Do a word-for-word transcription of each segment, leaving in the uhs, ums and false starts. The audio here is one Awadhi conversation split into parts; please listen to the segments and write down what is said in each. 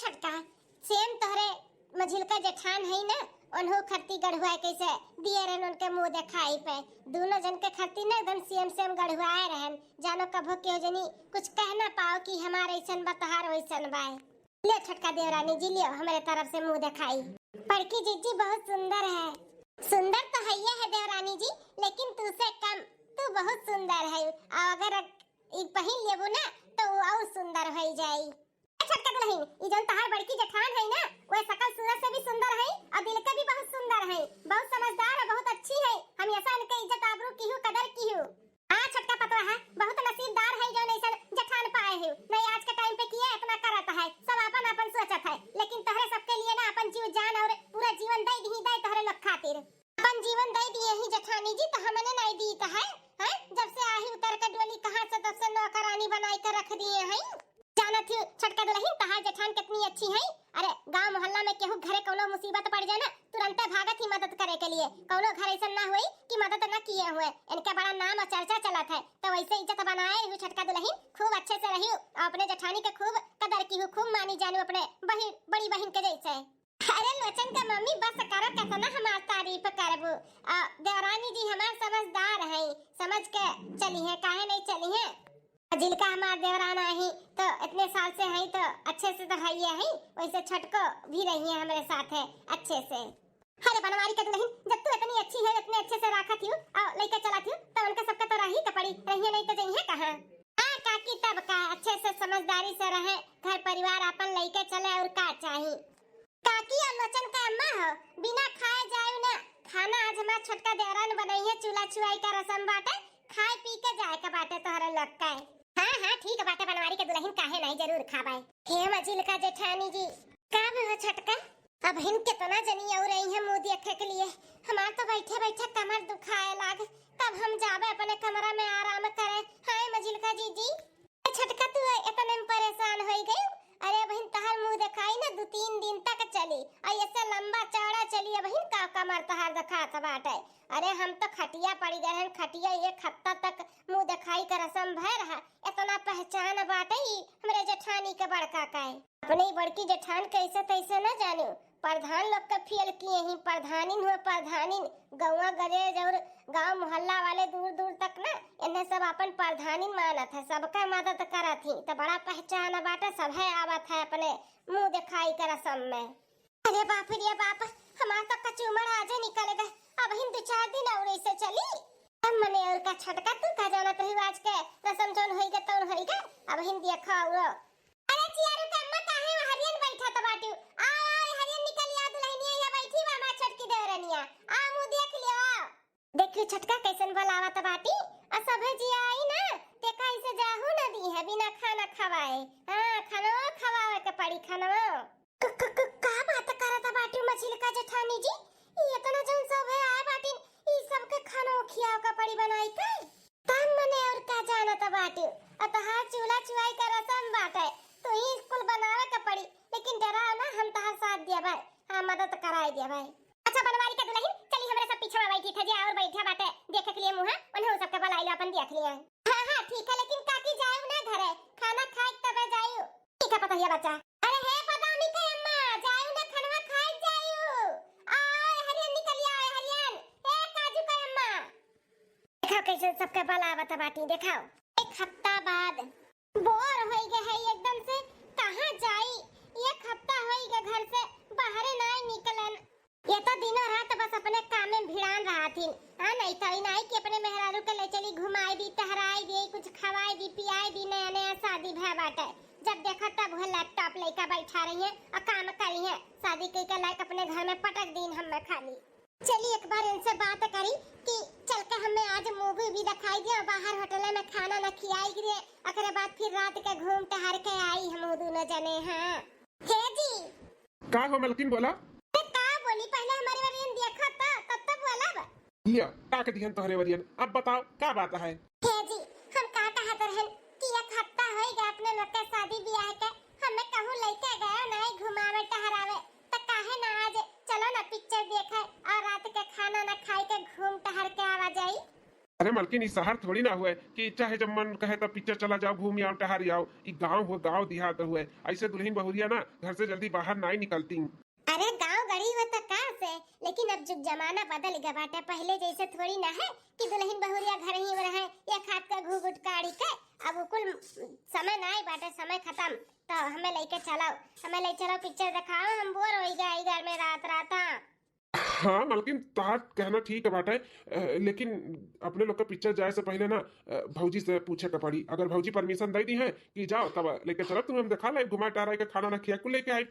छोटका, सेम तोहरे मझिलका जेठान है ना, उन्हों खरती गढ़ुआ कैसे दिए रहन उनके मुंह देखाई पे। दोनों जन के खरती ना एकदम सेम सेम गढ़ुआए रहन। जानो कभो केहू जनी कुछ कह ना पाओ कि हमार ऐसन बा, तोहार वैसन बा। ले छोटका देवरानी जी, लियो हमरे तरफ से मुंह देखाई। बड़की जीजी बहुत सुंदर है। सुंदर तो है ही है देवरानी जी, लेकिन तू से कम, तू बहुत सुंदर है। और अगर ई पहिन लेबू ना तो वो और सुंदर हो जाई। ए छोटका दुल्हन, ई जौन तहार बड़की जेठान है ना, वह सकल सूरत से भी सुंदर है और दिल के भी बहुत सुंदर है, बहुत समझदार और बहुत अच्छी है। हमेशा इनके इज्जत आबरू किहू, कदर किहू। हाँ छोटका पतोहा, बहुत नसीबदार है जौन ऐसन जेठान पाए है। नहीं आज के टाइम पे किए इतना करत है, सब आपन आपन सोचत है, लेकिन तोहरे सबके लिए ना अपन जीव जान और पूरा जीवन दे दी, दे तोहरे लोग खातिर। अपन जीवन दे दिए ही जेठानी जी, तो हमने नहीं दी तो है, हैं? जब से आही उतर के डोली कहाँ से, तब से नौकरानी बनाई के रख दिए हैं। जानत ही छोटका दुल्हन, तहार जेठान कितनी अच्छी है। अरे गांव मोहल्ला में केहू घरे कौनो मुसीबत पड़ जाए ना, तुरंते भागत ही मदद करे के लिए। कौनो घर ऐसा ना हुई कि मदद ना किए हुए। इनके बड़ा नाम और चर्चा चलत है, तो वैसे इज्जत बनाए रही छोटका दुल्हन, खूब अच्छे से रही और अपने जेठानी के खूब कदर किहू, खूब मानी जानू अपने बही-, बड़ी बहन के जैसे। अरे लोचन का मम्मी, बस करो, कितना हमार तारीफ करबू। आ, देवरानी जी हमार समझदार है, समझ के चली है, काहे नहीं चली है। जिनका हमार देवरान आई तो इतने साल से है तो अच्छे से तो है ही है, वैसे छोटको भी रही है हमारे साथ है अच्छे से। अरे बनवारी के दुल्हन, जब तू इतनी अच्छी है, इतने अच्छे से राखत ही और लेके चलत ही, तो उनका सबका तो रही के पड़ी, रहिए नहीं तो जइहे कहाँ। हाँ काकी, तब का, अच्छे से समझदारी से रहे, घर परिवार अपन लेके चले और का चाही। काकी और लोचन का अम्मा हो, बिना खाए जायु ना, खाना आज हमार छोटका देवरान बनई है, चूल्हा चुआई का रसम बाटे, खाए पी के जाए का बाटे तोहरे लोग का। हाँ हाँ ठीक बाटे बनवारी के दुल्हन, काहे नहीं, जरूर खाबाए। हे मझिलका जेठानी जी। का भवा छोटका? अबहिन कितना जनी और आई है मुंह देखे के लिए, हमार तो बैठे बैठे कमर दुखाए लाग, तब हम जाबे अपने कमरा में आराम करे। हाय मझिलका जीजी। ए छोटका, तू इतने में परेशान होई गई? अरे बहिन, तहार मुंह देखाई ना दो तीन दिन तक चली, और ऐसे लंबा चौड़ा चली। बहिन, का कमर तहार देखात बाटे? अरे हम तो खटिया पड़ी गए हैं, खटिया एक हफ्ता तक मुंह देखाई के रसम भय रहा। इतना पहचान बाटे ही हमरे जेठानी के बड़का का है। अपने ही बड़की जेठान कैसे तैसे ना जानू, प्रधान लोग के फेल किए ही, प्रधानिन हुए प्रधानिन, गौवा गरेज और गांव मोहल्ला वाले दूर दूर तक ना इन्हें सब अपन प्रधानिन मानत है, सबका मदद करत ही, तो बड़ा पहचान बाटे, सभे आवत है अपने मुंह दिखाई के रसम में। अरे बाप रे बाप, हमार तो कचूमर आजे निकल गए, अबहिन दो चार दिन और ऐसे चली। अब मने और का छोटका, तू का जानत रही आज के रसम जौन होई गए तौन होई गए, अबहिन देखो और। अरे चियारू के अम्मा, काहे हरियन बैठत बाटू? आओ, आओ, हरियन निकल आओ, दुल्हनिया यहाँ बैठी बा हमार छोटकी देवरनिया। आओ, मुंह देख लियो, आओ। देख ली छोटका, कैसन बोलावत बाटी। आ सभे जी आई ना, ते कैसे जाहू न दी है बिना खाना खवाए। हाँ, खानो खवावे के पड़ी, खानो। क-, क-, क-, का बात करत बाटू मझिलका जेठानी जी? ई इतना जन सभे आए बाटिन, ई सबके खानो खियावे के पड़ी बनाई के? तब मने और का जानत बाटे, अतहार चूल्हा चुआई का रसम बाटे, तो ही कुल बनावे के पड़ी, लेकिन डराओ ना, हम तहार साथ देबे, हाँ, मदद कराई देबे। अच्छा, बनवारी के दुल्हन, चली हमरे सब पीछे में बैठी थे, जे और बैठा बाटे, देखे के लिए मुँह, उन्हें सबके बुलाई लो, अपन देख लिए। हाँ, हाँ, ठीक है, लेकिन काकी जायु ना घरे, खाना खाए तबे जायु। ठीक है, पतोहिया बच्चा। अरे हे पदौनी के अम्मा, जायु ना खनवा खाए जायु। आय हरियन निकल आय हरियन। ए काजू के अम्मा। देखो कैसे सबके बुलावत बाटी, देखो। एक हफ्ता बाद बोर होई गए है एकदम से, कहाँ जाई? एक हफ्ता होई गए घर से बाहरे नाई निकलन। ये तो दिनों रात बस अपने काम में भिड़ान रहथिन। हाँ, नहीं तो ई नाई कि अपने मेहरारू के ले चली, घुमाई दी, टहराई दी, कुछ खवाई दी, पियाई दी, नया नया शादी भय बाटे। जब देखा तब वह लैपटॉप लेकर बैठा रही है और काम करी है। शादी के के लायक अपने घर में पटक दीन हम खाली। चली एक बार इनसे बात करी कि चल के हमें आज मूवी भी दिखाई दिया, बाहर होटल में खाना न खियाई गिरे, ओकरे बाद फिर रात के घूम टहर के आई हम दोनों जने। हाँ। हे जी। का हो मलकिन, बोला। अरे का बोली, पहले हमारे वरियन देखा था, तब तो बोला बा। लिया, का के दिहन तोहरे वरियन, अब बताओ का बात है? हे जी, हम का कहत रहन कि एक हफ्ता होई गया अपने लोग के शादी ब्याह के, हमें कहूँ लेके गए नहीं घुमावे टहरावे, त काहे ना आज चलो ना पिक्चर देखे और रात के खाना ना खाई के घूम टहर के आवा जाई। अरे मलकिन, ई शहर थोड़ी ना हुए कि चाहे जब मन कहे तब पिक्चर चला जाओ, घूम आओ, टहर आओ। ई गाँव हुए, गाँव देहात हुए, ऐसे दुल्हन बहुरिया ना घर से जल्दी बाहर नाई निकलती। अरे गाँव गड़ी हुए तो का से, लेकिन अब जुग जमाना बदल गया बाटे। पहले जैसे थोड़ी ना है कि दुल्हन बहुरिया घर ही में रहे, एक हाथ का घूघूट काढ़ी के। अब उ कुल समय नाई बाटे, समय खत्म। तो हमें लेके चलाओ, हमें ले चलाओ, पिक्चर दिखाओ, हम बोर हो गए ई घर में रात रात। हाँ। हाँ मलकिन, तोहार कहना ठीक है बाटे, अ, लेकिन अपने लोग के पिक्चर जाए से पहले ना, अ, भौजी से पूछे के पड़ी। अगर भौजी परमिशन दे दी है कि जाओ, तब लेके चलब तुम्हें, हम दिखा लाइब, घुमा टहराए के, खाना ना खिया कुल लेके आइब।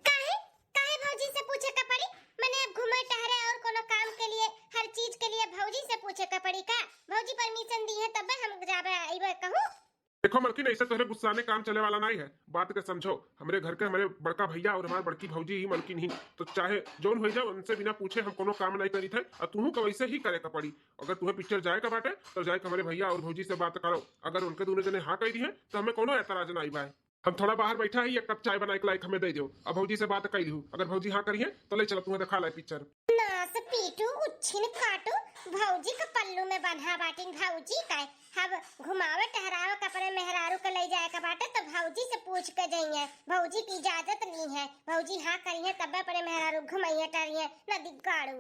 काहे? काहे भौजी से पूछे के पड़ी? मने अब घूमे टहरे और कोनो काम के लिए, हर चीज के लिए भौजी से पूछे के पड़ी का? भौजी परमिशन दी है तब हम जाबे अइबे कहूँ। देखो मलकिन, ऐसे तोहरे गुस्साने काम चले वाला नहीं है। बात के समझो, हमरे घर के हमरे बड़का भैया और हमार बड़की भौजी ही मलकिन ही, तो चाहे जौन हो जाओ, उनसे बिना पूछे हम कोनो काम नहीं करी थे। और तुहू का वैसे ही करे का पड़ी। अगर तुम्हें पिक्चर जाए का बाटे तो जाए के हमरे भैया और भौजी से बात करो। अगर उनके दोनों जने हाँ कह दी है तो हमें कोनो एतराज नहीं बाय। हम थोड़ा बाहर बैठा है, एक कप चाय बनाए के लायक हमें दे दो। अब भौजी से बात कर लिहू, अगर भौजी हाँ करी है तो ले चलो, तुम्हें दिखा लाए पिक्चर। नास पीटू, उच्छिन काटू, भौजी के पल्लू में बन्हा बाटिन। भौजी का हम घुमावे टहरावे के अपने मेहरारू के ले जाए के बाटे तो भौजी से पूछ के जइहे। भौजी की इजाजत ली है, भौजी हाँ करी है तब अपने मेहरारू घुमाइए टहरिए, न दिगाड़ू।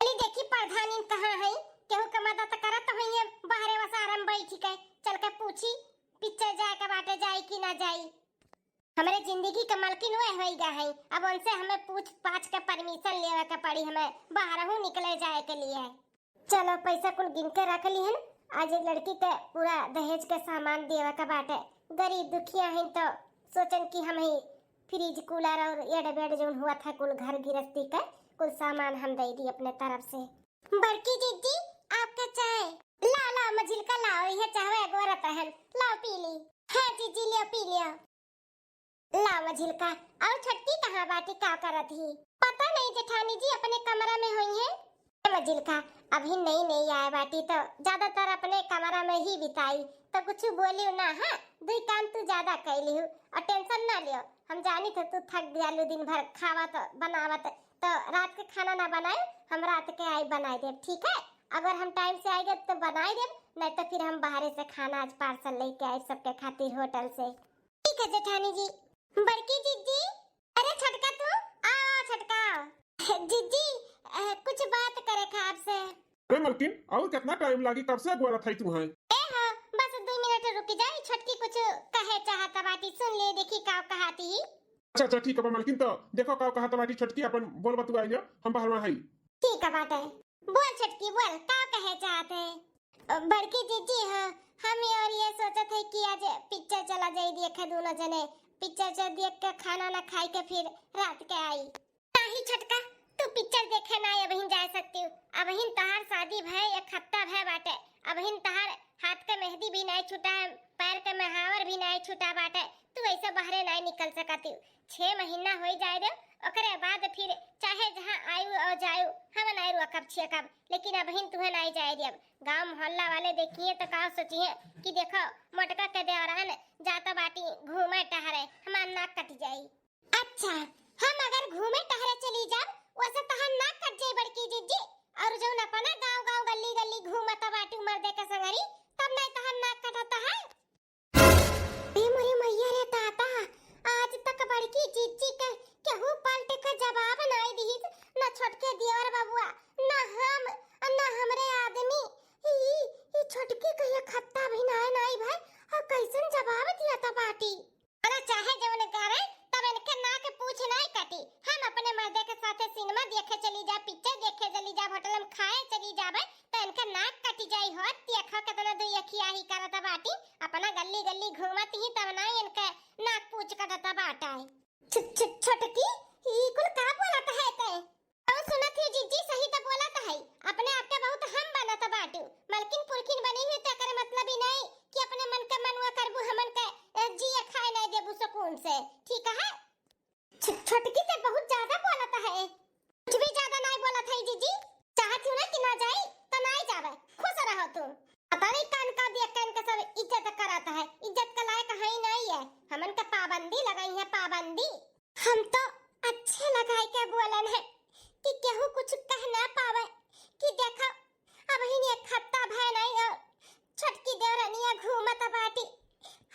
चली देखी प्रधानिन कहाँ है, केहू के मदद करत होइए, बाहरे वसारम बैठ के। चल के पूछी पिक्चर जाए के बाटे, जाई कि ना जाई। हमरे जिंदगी के मलकिन वह होइगा है, अब उनसे हमें पूछ पाछ के परमिशन लेवे के पड़ी, हमें बाहरहू निकले जाए के लिए। चलो पैसा कुल गिन के रख लिहन, आज एक लड़की के पूरा दहेज के सामान देवे के बाटे। गरीब दुखिया हैं तो सोचन कि हम ही फ्रिज कूलर और एड बेड जौन हुआ था कुल घर गृहस्थी के कुल सामान हम दे दी अपने तरफ से। बड़की जिज्जी, आपका चाय। लाओ लाओ मझिलका लाओ, यह चाहवे अगोरत रहन, लाओ पी ली। हाँ जिज्जी लियो पी लियो। लाओ मझिलका, और छोटकी कहाँ बाटी, का करत ही? पता नहीं जेठानी जी, अपने कमरा में होइहैं। ए मझिलका, अभी नई नई आए बाटी तो ज्यादातर अपने कमरा में ही बिताई, तो कुछ बोलियो ना। हाँ, दुई काम तू ज्यादा कैलिहू और टेंशन ना लियो। हम जानी थे तू थक जालू दिन भर खावत बनावत, तो रात के खाना ना बनाए, हम रात के आई बनाई देब, ठीक है? अगर हम टाइम से आई गए तो बनाई देब, नहीं तो फिर हम बाहरे से खाना आज पार्सल लेके आए सबके खातिर होटल से। ठीक है जेठानी जी। बड़की जिज्जी, अरे छोटका तू, आओ आओ छोटका आओ। जिज्जी, अ, कुछ बात करे था आपसे। अरे मलकिन, और कितना टाइम लागी, कब से अगोरत है तू है? ए हो, बस दो मिनट रुक जाई, छोटकी कुछ कहे चाहत बाटी, सुन ले देखी का कहती ही। अच्छा अच्छा ठीक है बा मलकिन, तो देखो का कहत बाटी छोटकी, अपन बोल बतुआ लियो, हम बाहर में हई। ठीक है बाटे, बोल छोटकी बोल, का कहे चाहत है? बड़की जिज्जी, हाँ, हम और ये सोचत है कि आज पिक्चर चला जाई देखे दोनों जने। पिक्चर चल देख के खाना ना खाई के फिर रात के आई। नहीं छोटका, तू पिक्चर देखे ना अबहिन जा सकती हूँ। अबहिन तहार शादी भय एक हफ्ता भय बाटे। अबहिन तहार हाथ के मेहंदी भी नहीं छूटा है, पैर के महावर भी नहीं छूटा बाटे। तू ऐसे बाहरे नहीं निकल सकती हूँ। छह महीना हो जाए दे, ओकरे बाद फिर चाहे जहाँ आयु और जायु, हम नहीं रुआ कब छिया कब। लेकिन अबहिन तुहे नाई जाए दियब। गांव मोहल्ला वाले देखिए तो का सोचिए कि देखो मोटका के देवरान जाता बाटी घूमे टहरे, हमार नाक कट जाई। अच्छा, हम अगर घूमे टहरे चली जाब, वैसे तहार नाक कट जाई बड़की जिज्जी। और जौन अपना गांव गांव गली गली घूमत बाटी मर्दे के संगरी, तब नहीं तहार नाक कटता है। ए मोरे मैया रे दादा, आज तक बड़की जीजी के केहू पलट के जवाब नाई दिहिस, ना छोटके देवर बबुआ, ना हम, ना हमरे आदमी। ई, ई छोटकी के एक हफ्ता भी नाई, नाई भाई, और कैसन जवाब दिया था बाटी? अरे चाहे जवन करे, तब इनके नाक पूछ नाई कटी। हम अपने मर्दे के साथे सिनेमा देखे चली जा, पिक्चर देखे चली जा, होटल में खाए चली जाबे, तो इनके नाक कटी जाई हो। देखो कितना दुई अखिया ही करत बाटी। अपना गली गली घूमत ही तब ना इनके नाक पूछ कटत बाटे। छ-, छ-, छोटकी, ई कुल का बोलत है ते? और सुनत ही जिज्जी सही तो बोलत है, अपने आप के बहुत हम बनत बाटू। मलकिन पुरखिन बनी हुई तो एकर मतलब ही नहीं कि अपने मन के मनुआ करबू, हमन के, अ, जिए खाए नहीं देबू सुकून से, ठीक है? छ-, छोटकी ते बहुत ज्यादा बोलत है। कुछ भी ज्यादा नाई बोलत है जीजी। चाहत हूँ ना कि ना जाई, तो नाई जावे, खुश रहो तू। पता नहीं कान का दिया, कान का सब इज्जत करत है, इज्जत के लायक है ही नहीं है। हमन के पाबंदी लगाई है, पाबंदी। हम तो अच्छे लगाई के बोलन है कि केहू कुछ कह ना पावे कि देखो, अब ही एक या घूमत बाटी,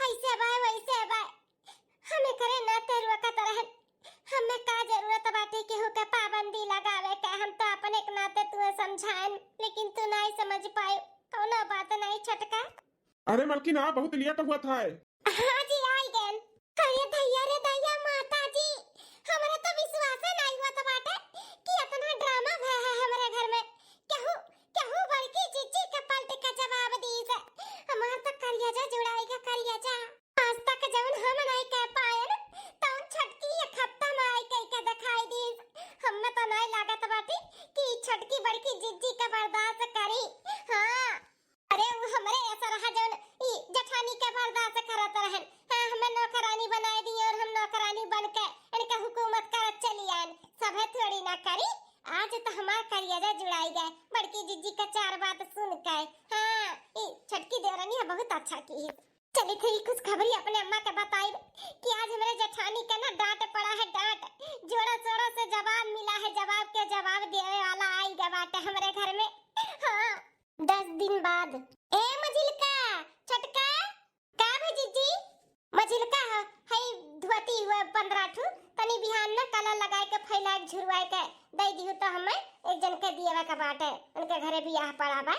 ऐसे बाय, वैसे बाय। हम एकरे नाते रोकत रहन। हमें का जरूरत बाटे केहू के पाबंदी लगावे के? हम तो अपने के नाते तुहे समझाएन, लेकिन तू नाहीं समझ पाए। कौनो बात नाहीं छोटका। अरे मलकिन, आ बहुत लेट हुआ था। हाँ जी, आई गएन। अरे दैया रे दैया, माता जी, हमरा तो विश्वासे नाहीं होत बाटे कि इतना ड्रामा भय है हमरे घर में। केहू, केहू बड़की जीजी के पलट के जवाब दीस। हमार तो करिया जा जुड़ाई का करिया जा। आज तक जौन हम नाहीं कह पाएन, तौन छोटकी एक हफ्ता में आई कह के दिखाई दीस। हमें तो नाहीं लागत बाटे कि छोटकी बड़की जीजी के बर्दाश्त करी। हाँ, अरे, उ हमरे ऐसा रहा जौन ई जेठानी के बर्दाश्त करत रहन। हाँ, हमें नौकरानी बनाए दी और हम नौकरानी बन के इनका हुकूमत करत चली आएन। सभे थोड़ी ना करी। आज तो हमार करिया जा जुड़ाई गए बड़की जीजी का चार बात सुन के। हाँ, ई छोटकी देवरानी है, बहुत अच्छा की है। चली थे ई खुशखबरी अपने अम्मा के बताई कि आज हमरे जेठानी के ना डांट पड़ा है, डांट। जोरों शोरों से जवाब मिला है, जवाब के जवाब देवे वाला आई गए बाटे हमरे घर में। हाँ। दस दिन बाद। ए मझिलका, छोटका, का भे जीजी? मझिलका ह, हई धोती हुए पन्द्रह ठू, तनी बिहान न कलर लगाए के फैलाए के झुरवाए के दे दिहु तो हमें एक जन के दिएवा के बाटे, उनके घरे बियाह पड़ा बा।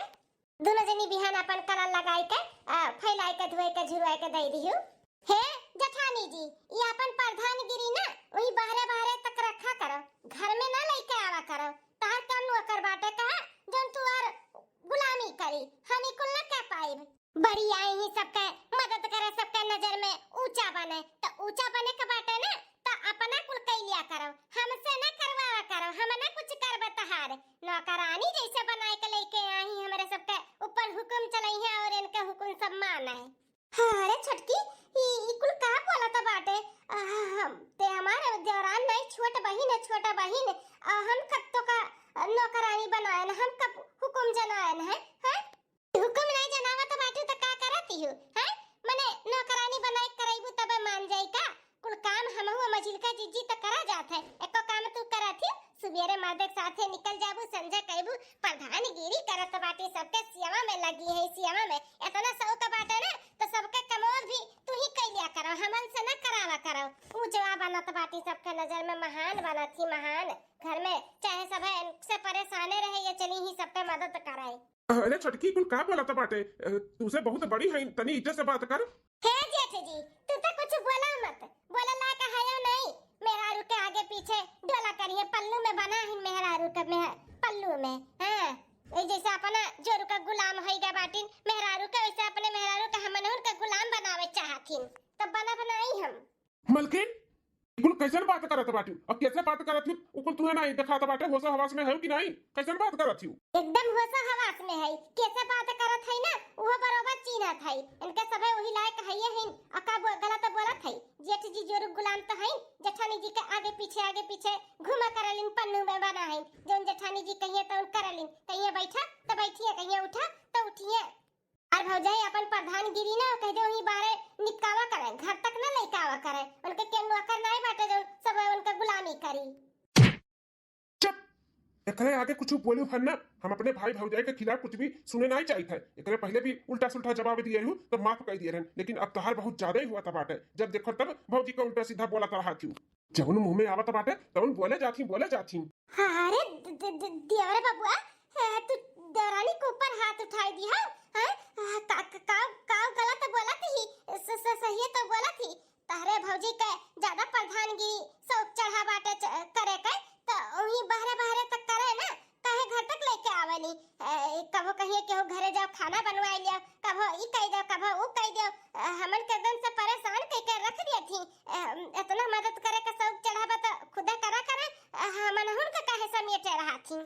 दोनों जनी बिहान अपन कलर लगाए के, आ, फैलाए के धोए के झुरवाए के दे दिहु। हे जेठानी जी, ई अपन प्रधानगिरी ना वही बाहरे बाहरे तक रखा करो, घर में ना लेके आवा करो। तहार का नौकर बाटे का जौन तू और गुलामी करी? हम ई कुल ना कह पाइब। बड़ी आई ही सबके मदद करे, सबके नजर में ऊंचा बने, तो ऊंचा बने के बाटे ना, तो अपना कुल कई लिया करो, हमसे ना करवावा करो, हम ना कुछ करबे तहार। नौकरानी जैसे बनाए के लेके आई, हमरे सबके ऊपर हुक्म चलई है और इनके हुक्म सब मान है। हाँ, अरे छोटकी, ई, ई कुल का बोलत बाटे? आ, हम, ते हमार देवरान नहीं, छोट बहिन है, छोटा बहिन। आ, हम कब तो का नौकरानी बनाएन, हम कब हुकुम जनाएन है, हैं? हुकुम नहीं जनावत बाटू त का करत हियो, हैं? मने नौकरानी बनाए करैबू तबे मान जाई का? कुल काम हमहू मझिलका जीजी त करा जात है, एको काम तू करत हियो? सुबेरे मर्दे के साथे निकल जाबू, संझा कइबू, प्रधानगिरी करत बाटी, सबके सेवा में लगी है, सेवा में। इतना शौक बाटे ना, तो सबके कमोद भी तू ही कइ लिया करो, हमन से ना करावा करो। ऊंचवा बनत बाटी, सबके नजर में महान बनत ही, महान। घर में चाहे सब है इनसे परेशाने रहे, ये चली ही सबके मदद कराए। अरे छोटकी, कुल का बोलत बाटे? अ, तू से बहुत बड़ी है, तनी इज्जत से बात कर। हे जेठ जी, तू तो कुछ बोला मत, बोलला कहायो नहीं। मेहरारू के आगे पीछे डोला करिए, पल्लू में बना ही मेहरारू के मेह-, पल्लू में, हाँ। ए जैसे अपना जोरू का गुलाम होई गए बाटिन मेहरारू के, वैसे अपने मेहरारू के हमनहुन के गुलाम बनावे चाहथिन, तब बना बनाई हम। मलकिन, ई कुल कैसन बात करत बाटू? अब कैसे बात करत ही? उ कुल तुहे नहीं देखात बाटे, होश हवास में है कि नहीं? कैसन बात करत ही? एकदम होश हवास में है, कैसे बात करत है ना, उहो बरोबर चीन्हत है। इनके सभे वही लायक है ये हिन, आ का बो-, गलत बोलत है। जेठ जी जोरू गुलाम तो है, जेठानी जी के आगे पीछे, आगे पीछे घूमा करलिन, पन्नू में बना है। जौन जेठानी जी कहिए तो करलिन, कहिए बैठा तो बैठिए, कहिए उठा तो उठिए। और भौजाई अपन प्रधानगिरी ना कह दे, वहीं बारे निपकावा करे, घर तक ना लइकावा करे। उनके के नौकर नाई बाटे जो सब उनका गुलामी करी। चुप! एकरे आगे कुछ बोलू हन ना, हम अपने भाई भौजाई के खिलाफ कुछ भी सुने नहीं चाहित है। एकरे पहले भी उल्टा सुल्टा जवाब दिए रहू तो माफ कर दिए रहन, लेकिन अब तोहार बहुत ज्यादा ही हुआ था बाटे। जब देखो तब भौजी को उल्टा सीधा बोला रहा थी। जौन मुंह में आवत बाटे, तौन बोले जाथी, बोले जाथी। हाँ, अरे द-, द-, द-, देवरे बबुआ, हे, तू देवरानी के ऊपर हाथ उठाई दिहा, हैं? आ, का, का, का, का गलत बोलत ही? स-, स-, सहिए तो बोलत ही। तहरे भौजी के ज्यादा प्रधानगी शौक चढ़ा बाटे च-, करे के, तो वही बहरे बहरे तक करे ना। काहे घर तक लेके आवेनी? ए, कभो कहिए केहू घरे जाओ, खाना बनवाई लियो, कभो ई कह दो, कभो ऊ कह दो। ए, हमन के एकदम से परेशान कह के रख दिया थी। ए, इतना मदद करे के शौक चढ़ावा तो खुदे करा करे, ए, हमन हुन के काहे समेटे रहा थी?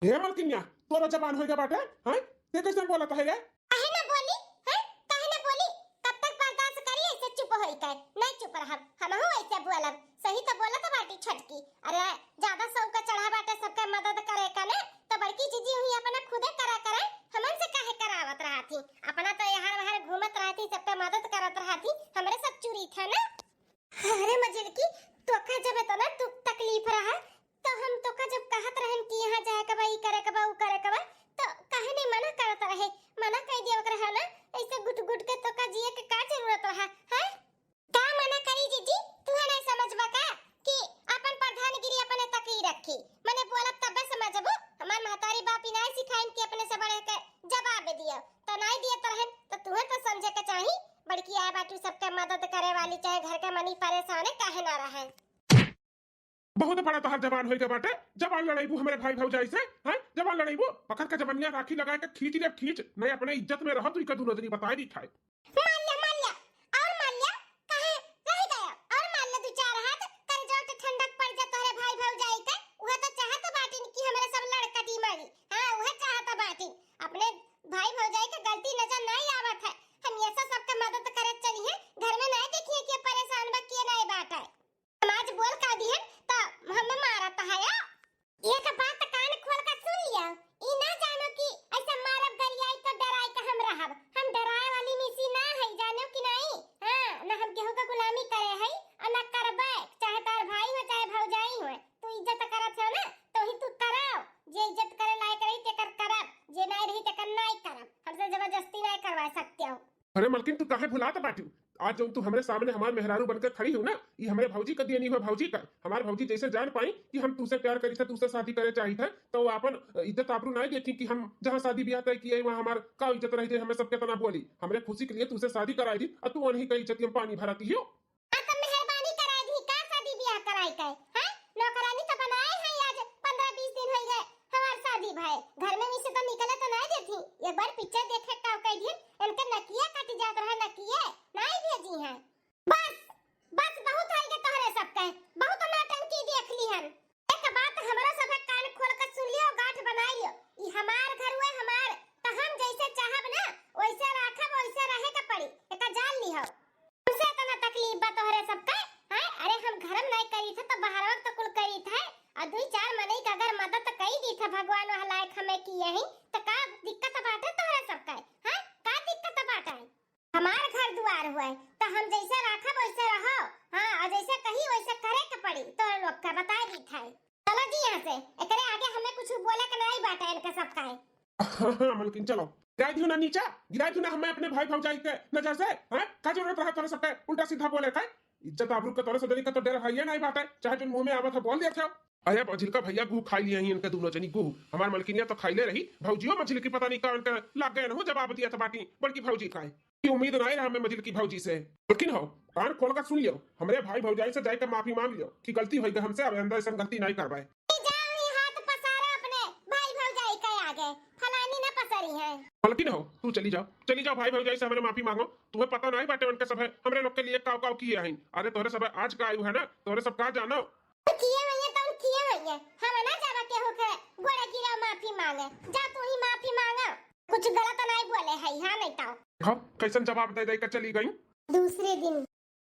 हे मलकिनिया, तोरो जबान होइगा बाटे, हैं? ते कैसे बोलत है रे? काहे ना बोली, हैं? काहे ना बोली? कब तक बर्दाश्त करी ऐसे चुप होई के? नहीं चुप रहब, हमहू ऐसे बोलब। सही तो बोलत बाटी छोटकी। अरे, ज्यादा शौक चढ़ा बाटे सबके मदद करे का ना, तो बड़की जीजी हुई अपना खुदे करा करे, हमन से काहे करावत रहती? अपना तो यहाँ वहाँ घूमत रहती, सबके मदद करत रहती, हमरे सब चुरी था ना। अरे मझिलकी, तोका जब इतना दुख तकलीफ रहा, तो हम तोका जब कहत रहन कि यहाँ जाए के बा, ई करे के बा, ऊ करे के बा, तो काहे नहीं मना करत रहे? मना कर दिया ओकरे, है ना? ऐसे घुट घुट तो तोका जिए के का जरूरत रहा, हैं? का मना करी जीजी, तू है नहीं समझबा का कि अपन प्रधानगिरी अपने तक ही रखी? मने बोलब तबे समझबू। हमार महतारी बापी नहीं सिखाइन कि अपने से बड़े के जवाब दियो, तो नहीं दिए तो रहन, तो तुहे तो समझे के चाही। बड़की आए बाटू सबके मदद करे वाली, चाहे घर के मनी परेशान काहे ना रहे। बहुत बड़ा तोहार जबान होइगा बाटे, जबान लड़ाईबू हमरे भाई भौजाई से, हैं? जबान लड़ाईबू, पकड़ के जबनिया राखी लगाए के खींच ले, खींच, नहीं अपने इज्जत में रहो, तू इका दुनो जनी बताए दी खाए। मार ले, मार ले, और मार ले, काहे रह गया? और मार ले दू चार हाथ, कर जो तो ठंडक पड़ जा तोहरे भाई भौजाई के। उहे तो चाहत बाटिन कि हमरे सब लड़कटी मारी। हाँ, उहे चाहत बाटिन। अपने भाई भौजाई के गलती नजर नहीं आवत है। हम ये सब सबके मदद करत चली है, घर में नहीं देखिए कि परेशान बा, के नहीं बात है। समाज बोल का दिहन तो हमें मारत है या? एक बात कान खोल के सुन लियो, ई ना जानो कि ऐसे मारब गरियाई तो डराई के हम रहब। हम डराए वाली मिसी ना है, जानो कि नहीं? हाँ, ना हम केहू के गुलामी करे है और ना करबे, चाहे तार भाई हो चाहे भौजाई हो। तू इज्जत करत हो ना, तो ही तू कराओ, जे इज्जत करे लायक रही तेकर करब, जे नहीं रही तेकर नहीं करब। हमसे जबरदस्ती नहीं करवा सकते हो। अरे मलकिन, तू काहे भुलात बाटू? आज जौन तू हमरे सामने हमार मेहरारू बन के खड़ी हो ना, ई हमरे भौजी का देनी हो, भौजी का। हमार भौजी जैसे जान पाई कि हम तूसे प्यार करी थे, तूसे शादी करे चाही थे, तो वो आपन इज्जत आबरू ना देखी कि हम जहाँ शादी ब्याह तय किए वहाँ हमार का इज्जत रह जाए, हमें सबके तना बोली। हमरे खुशी के लिए तूसे शादी कराई दी और तू उन्हीं का इज्जत में पानी भरती हो। आ, तो मेहरबानी कराई दी, का शादी ब्याह कराई के, हैं? नौकरानी तो बनाए हैं, आज पन्द्रह बीस दिन हो गए हमार शादी भए। घर में से तो निकले तो नहीं देती। एक बार पिक्चर देखे का कह दिए, इनके नकिया कट जात रहा, नकिए नहीं भेजी हैं। बस, बस बहुत है के तोहरे सबके, बहुत नौटंकी देख ली हन। एक बात हमरो सबके कान खोल के सुन लियो, गांठ बनाई लियो, ई हमार घर हुए हमार, तो हम जैसे चाहब ना वैसे राखब, वैसे रहे के पड़ी, एका जान लिहो। हमसे इतना तकलीफ बा तोहरे सबके, हैं? अरे हम घर में नहीं करी थे तो बाहर वक्त कुल करी थे, और दुई चार मनई का अगर मदद करी दी थे भगवान वह लायक हमें किए ही, तो का दिक्कत बाटे तोहरे सबके, हैं? का दिक्कत बाटे? हमार घर दुआर हुए तो हम जैसे राखब वैसे रहो, हाँ, और जैसे कही वैसे करे के पड़ी, तो लोग का बता दी थे। चलो जी यहाँ से, एकरे आगे हमें कुछ बोले के नहीं बाटे इनके सबका है। हाँ, मलकिन, चलो। गिराई दियो ना नीचा, गिराई दियो ना हमें अपने भाई भौजाई के नजर से, हाँ? का जरूरत रहा तोरे सबके उल्टा सीधा बोले के? इज्जत आबरू के तोरे सब जनी के तो डर है ये नहीं बात है, चाहे जो मुंह में आवत है बोल दिया था। अरे मझिलका भैया गुह खाई लिया ही इनके दोनों जनी गुह। हमार मलकिनिया तो खाइले रही, भौजियो मझिलकी पता नहीं का उनके लग गए ना जवाब दिया था बाटी, बड़की भौजी खाए। की उम्मीद नहीं रहा हमें मझिलकी भौजी से। लेकिन हो, कान खोल कर सुन लियो, हमरे भाई भौजाई से जाके माफी मांग लियो कि गलती होई गई हमसे, अब आइंदा ऐसन गलती नहीं करवाए। जाओ ही हाथ पसारो अपने भाई भौजाई के आगे, फलानी ना पसरी है। लेकिन हो, तू चली जाओ, चली जाओ भाई भौजाई से हमरे माफी मांगो। तुम्हें पता नहीं बाटे उनके सब है, हमरे लोग के लिए काव काव किए हैं। अरे तोहरे सब आज का आयु है ना, तोहरे सब का जानो। किए होइए तो किए होइए, हम ना जावा केहू के गोड़े गिरा माफी मांगे। जा तू ही माफी मांगा। कुछ गलत नहीं बोले है, हाँ नहीं तो। हाँ, कैसन जवाब दे दे के चली गई। दूसरे दिन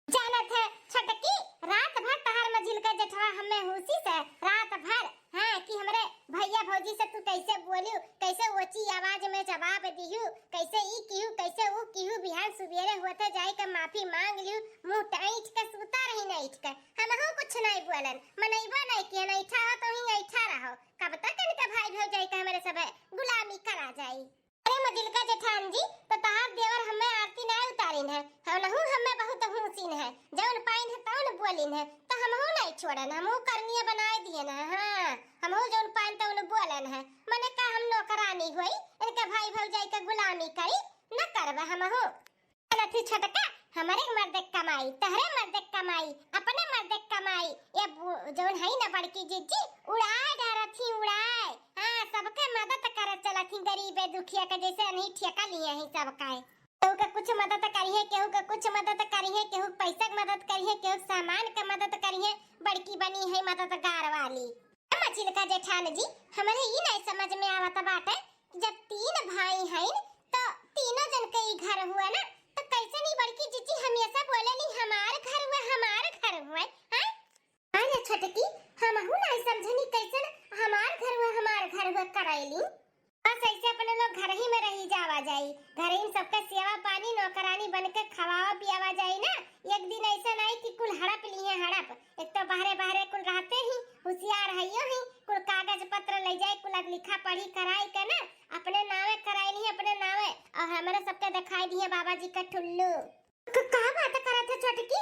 जानत है छटकी, रात भर तहार मझिलका जेठवा हमें हुसी से रात भर, हाँ, कि हमरे भैया भौजी से तू कैसे बोलियो, कैसे ऊंची आवाज में जवाब दिहू, कैसे ई किहू, कैसे ऊ किहू, बिहान सुबेरे होते जाए के माफी मांग लिहू, मुंह टाइट के सूता रही नहीं के। हमहू कुछ नहीं बोलन, मनइबो नहीं किए, नहीं ठा हो तो ही नहीं ठा रहो। कब तक इनके भाई भौजाई के हमरे सब गुलामी करा जाई? अरे मजिलका जेठान जी, तो तहार देवर हमें आरती नहीं उतारिन है, हमहू हमें बहुत हूसिन है, जौन पाइन है तौन बोलिन है, तो हमहू नहीं छोड़न, हमहू करनिया बनाए दिए ना। हाँ, हमहू जौन पाइन तौन बोलन है, मने का हम नौकरानी होई, इनके भाई भौजाई के गुलामी करी, न करबे हमहू। चलत ही छोटका, हमरे मर्दे क कमाई, तहरे मर्दे क कमाई, अपने मर्दे क कमाई, ये बु-, जौन है ना बड़की जिज्जी, उड़ाए डारत ही, उड़ाए। हाँ, सबके मदद करत चलत ही, गरीबे दुखिया के जैसे अनही ठेका लिए ही सबका है। केहू के कुछ मदद करिहे, केहू के कुछ मदद करिहे, केहू के पैसा के मदद करिहे, केहू के सामान के मदद करिहे, बड़की बनी है मददगार वाली। ए मझिलका जेठान जी, हमरे ई नहीं समझ में आवत बाटे, जब तीन भाई हईन, तो तीनों जन के ई घर हुए ना, तो कैसे नहीं बड़की जिज्जी हमेशा बोलेली, "हमार घर हुए, हमार घर हुए", हैं? हाँ ये छोटकी, हमहू नहीं समझनी कैसे ना, "हमार घर हुए, हमार घर हुए" करैली। बस ऐसे अपने लोग घर ही में रही जावा जाई, घर ही में सबके सेवा पानी, नौकरानी बन के खवावा पियावा जाई ना। एक दिन ऐसा नहीं कि कुल हड़प लिए हड़प, एक तो बाहरे बाहरे कुल रहते ही, होशियार हइयो ही, कुल कागज पत्र ले जाए, कुल लिखा पढ़ी कराई के ना, अपने नावे कराई लिहे, अपने नावे, और हमरे सबके देखाई दिहे बाबा जी का ठुल्लू। क-, का बात करत है छोटकी?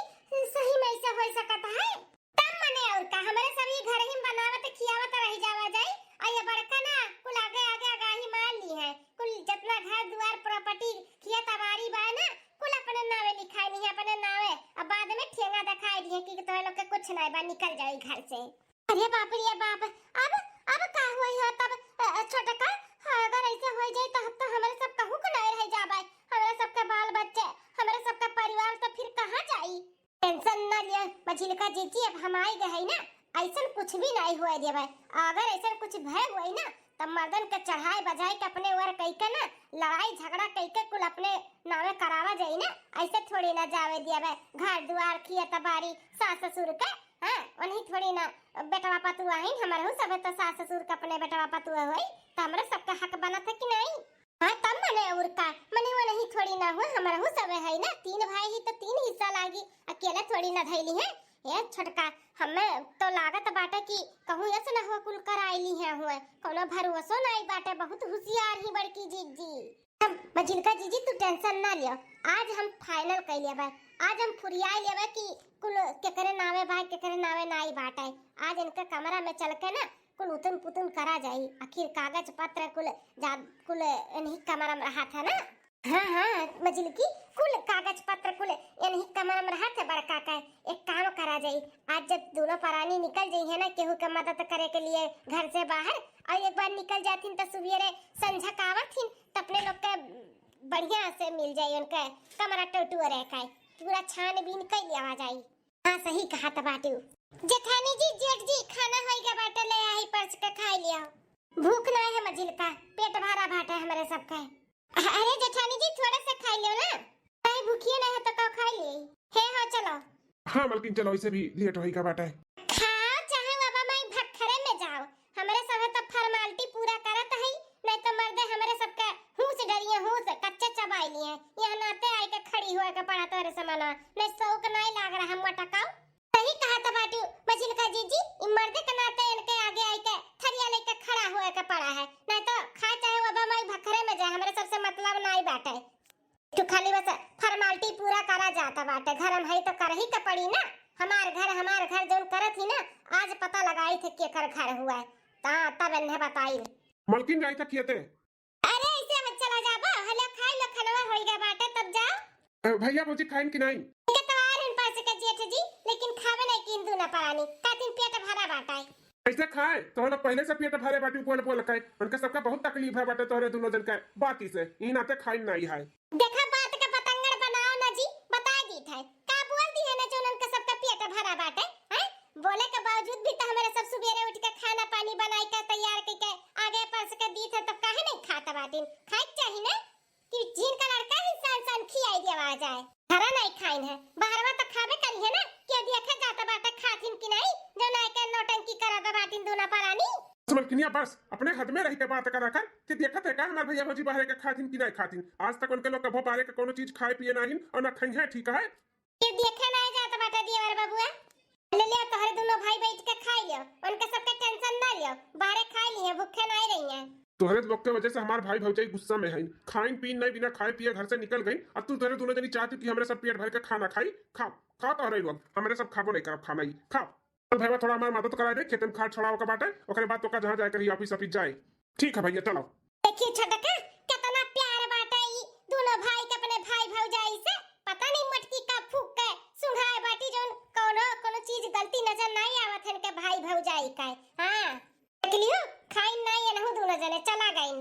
सही में ऐसे हो सकत है? तब मने और का, हमरे सब ई घर ही बनावत खियावत रह जावा जाई, और ये बड़का ना कुल आगे आगे आगाही मार ली है, कुल जितना घर दुआर property खेत अबारी बा ना, कुल अपने नावे लिखाई ली है, अपने नावे। अब बाद में ठेंगा दिखाई दिए कि तोहे लोग के कुछ नहीं बा, निकल जाई घर से। अरे बाप रे बाप, अब, अब का हुई हो तब, अ, छोटका? हाँ, अगर ऐसे हो जाए तो, तो हमरे सब कहूँ को नहीं रह जाबे, हमरे सबके बाल बच्चे, हमरे सबके परिवार तो फिर कहाँ जाई? Tension ना लिया मझिलका जीजी, अब हम आई गए है ना, ऐसन कुछ भी नहीं हुए देबे। अगर ऐसन कुछ भय हुए ना, तब मर्दन के चढ़ाई बजाई के अपने ओर कई के ना, लड़ाई झगड़ा कई के कुल अपने नावे करावा जाई ना। ऐसे थोड़ी ना जावे देबे घर दुआर खेत बारी सास ससुर के। हाँ, उन्हीं थोड़ी ना बेटवा पतुआ है, हमरहू सब है तो सास ससुर के अपने बेटवा पतुआ होई, तो हमरे सबके हक बनत है कि नहीं? हाँ, तब मने और का, मने वो नहीं थोड़ी ना हुआ, हमरहू सब है ना, तीन भाई ही तो तीन हिस्सा लागी, अकेले थोड़ी ना धैली है। ए छोटका, हमें तो लागत बाटे कि कहूँ ऐसे ना हुआ कुल कराई ली है हुए, कोनो भरोसो नहीं बाटे, बहुत होशियार ही बड़की जीजी। हम मझिलका जीजी, तू tension ना लियो, आज हम final कर लेबे, आज हम फुरिया लेबे कि कुल केकरे नावे बा, केकरे नावे नाई बाटे। आज इनके कमरा में चल के ना कुल उतुन पुतुन करा जाई, आखिर कागज पत्र कुल जा, कुल इन्हीं कमरा में रहा था ना। हाँ, हाँ, मझिलकी, कुल कागज पत्र कुल इन्हीं कमरा में रहा था बड़का का। एक काम करा जाई, आज जब दोनों परानी निकल जाई है ना केहू के मदद करे के लिए घर से बाहर, और एक बार निकल जाथिन तो सुबेरे संझा का आवथिन, तो अपने लोग के बढ़िया से मिल जाई उनके कमरा टोटुआ रह के, पूरा छानबीन कर लिया जाई। हाँ, सही कहा त बाटू। जेठानी जी, जेठ जी, खाना होई गया बाटे, ले आई परस के खाई लिया। भूख ना है मझिलका, पेट भरा बाटे हमरे सबके। अरे जेठानी जी, थोड़ा सा खाई लियो ना, नहीं भूखिए ना है तो का खाई ले। हे हो, चलो। हाँ मलकिन, चलो, इसे भी late होई गया बाटे। खाओ, चाहे बाबा माई भखरे में जाओ, हमरे सब तो formality पूरा करत है, नहीं तो मर्दे हमरे सबके हुस डरिए, हुस कच्चे चबाई लिए। यहाँ नाते आए के खड़ी हुए के पड़ा तोरे समाना, नहीं शौक नहीं लाग रहा मोटकाऊ। सही कहा त बाटू मझिलका जीजी, ई मर्दे के नाते इनके आगे आए के थरिया लेके खड़ा हुए के पड़ा है, नहीं तो खा चाहे बाबा माई भखरे में जाए, हमरे सबसे मतलब नहीं बाटे। तू खाली बस formality पूरा करा जाता बाटे, घर में है तो करही के पड़ी ना। हमार घर, हमार घर जौन करत ही ना, आज पता लगाई थे केकर घर हुआ है, ता तब इन्हें बताई। मलकिन जाई था खेते। अरे ऐसे मत चला जाबो, हले खाई लो, खनवा होई गया बाटे, तब जाओ। अ, भैया भौजी खाइन कि नहीं? इनके तवार इन पास के जेठ जी, लेकिन खावे नहीं किन दूना परानी, कातिन पेट भरा बाटे। कैसे खाए? तोहरा पहले से पेट भरे बाटी बोल बोल के। उनके सबका बहुत तकलीफ है बाटे तोहरे दोनों जन के बाती से। ई नाते खाइन नहीं है। देखा, बात के बतंगड़ बनाओ ना जी, बताई दी थे। का बोल दी है ना जो उनके सबका पेट भरा बाटे, हैं? बोले के बावजूद भी तो हमरे सब सुबेरे उठ के खाना पानी बनाई के तैयार कई के आगे परस के दी थे, तब काहे नहीं खात बाटिन? खाए के चाही ना। कि जिनका लड़का ही सान सान खियाई देवा जाए। घरा नहीं खाइन है, बाहरवा तो खाबे करी है ना, केहू देखे जात बाटे खाथिन कि नहीं, जो नाई के नौटंकी करत बाटिन दूना परानी। बस मलकिनिया बस, अपने हद में रह के बात करा कर, कि देखत है का हमार भैया भौजी बाहरे के खाथिन कि नहीं खाथिन। आज तक उनके लोग कभो बाहरे के कोनो चीज खाए पिए नाहिन और ना खइहें, ठीक है? केहू देखे नाई जात बाटे देवर बबुआ। ले ले, तोहरे दोनों भाई बैठ के खाई लियो, उनके सबके tension ना लियो, बाहरे खाई लिहे, भूखे नाई रही हैं। तोहरे लोग के वजह से हमार भाई भौजाई गुस्सा में हैं, खाइन पीन नहीं, बिना खाए पिए घर से निकल गई। अब तू तोहरे दोनों जनी चाहती कि हमरे सब पेट भर के खाना खाई, खाओ, खाओ तोहरे लोग, हमरे सब खाबो नहीं करब खाना ही, खाओ। चल भैया, थोड़ा हमार मदद करा दे, खेतन खाद छोड़ाओ का बाटे, ओकरे बाद तोका जहाँ जाए के रही, office office जाए। ठीक है भैया, चलो। देखी छोटका, कितना प्यार बाटे ई दोनों भाई के अपने भाई भौजाई से। पता नहीं मटकी का फूक के सुंघाए बाटी, जौन कौनो, कौनो चीज गलती नजर नहीं आवत है इनके भाई भौजाई का। हाँ, देख लियो, खाइन नहीं एनहु दोनों जने चला गइन।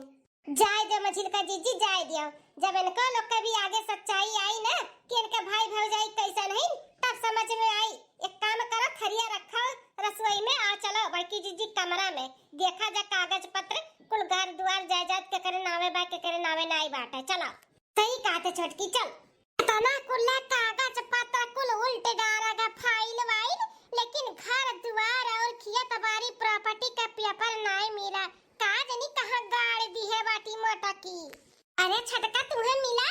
जाए दे मझिलका जीजी, जाए दियो। जब इनको लोग के भी आगे सच्चाई आई ना कि इनके भाई भौजाई कैसन है, तब समझ में आई। एक काम करो, थरिया रखो रसोई में, आ चलो बड़की जीजी कमरा में, देखा जा कागज पत्र, कुल घर दुआर जायदाद केकरे नावे बा, केकरे नावे नाई बाटे। चलो। सही कहते छोटकी, चल। इतना कुल कागज पत्र कुल उल्ट डारा गा file वाइल, लेकिन घर दुआर और खेत बारी property का paper नाई मिला। का जनी कहाँ गाड़ दी है बाटी मोटा की। अरे छोटका, तुम्हें मिला,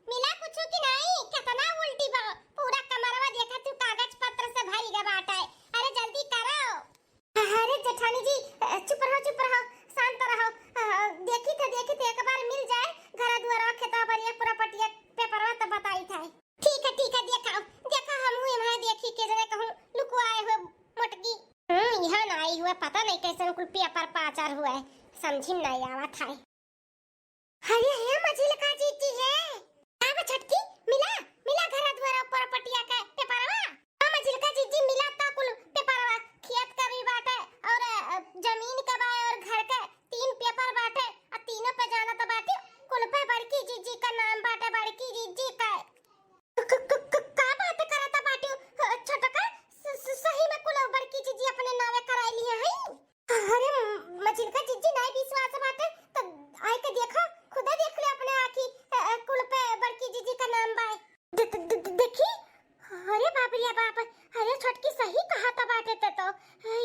मिला कुछ कि नहीं? कितना उल्टी बा, पूरा कमरवा देखा तू कागज पत्र से भरी गा बाटे। अरे जल्दी करो। अरे जेठानी जी, अ, चुप रहो, चुप रहो, शांत रहो। अ, देखी थे, देखी थे, एक पता नहीं कैसन कुल पेपर पाचर हुए, समझी नहीं आवत है। अरे हे मझिलका जीजी हे, अब छोटकी मिला, मिला घर द्वार ऊपर पटिया के पेपरवा। हाँ मझिलका जीजी मिला ता कुल पेपरवा, खेत का भी बाटे और अ, जमीन का बा और घर के तीन पेपर बाटे, आ तीनों पे जाना तो बाटे, कुल पे बड़की जीजी का नाम बाटे, बड़की जीजी का। क-, क-, क-, क-, का बात करत बाटे, अ, छोटका? स-, स-, सही में कुल बड़की जीजी अपने नावे कराई लिए हैं? अरे म-, मझिलका जीजी नाई विश्वास बाटे, त आए के देखो, खुदे देख ले अपने आँखी, अ, अ, कुल पे बड़की जीजी का नाम बा। दे-, दे-, दे-, दे-, देखी, अरे बाप रे बाप, अरे छोटकी सही कहत बाटे ते तो,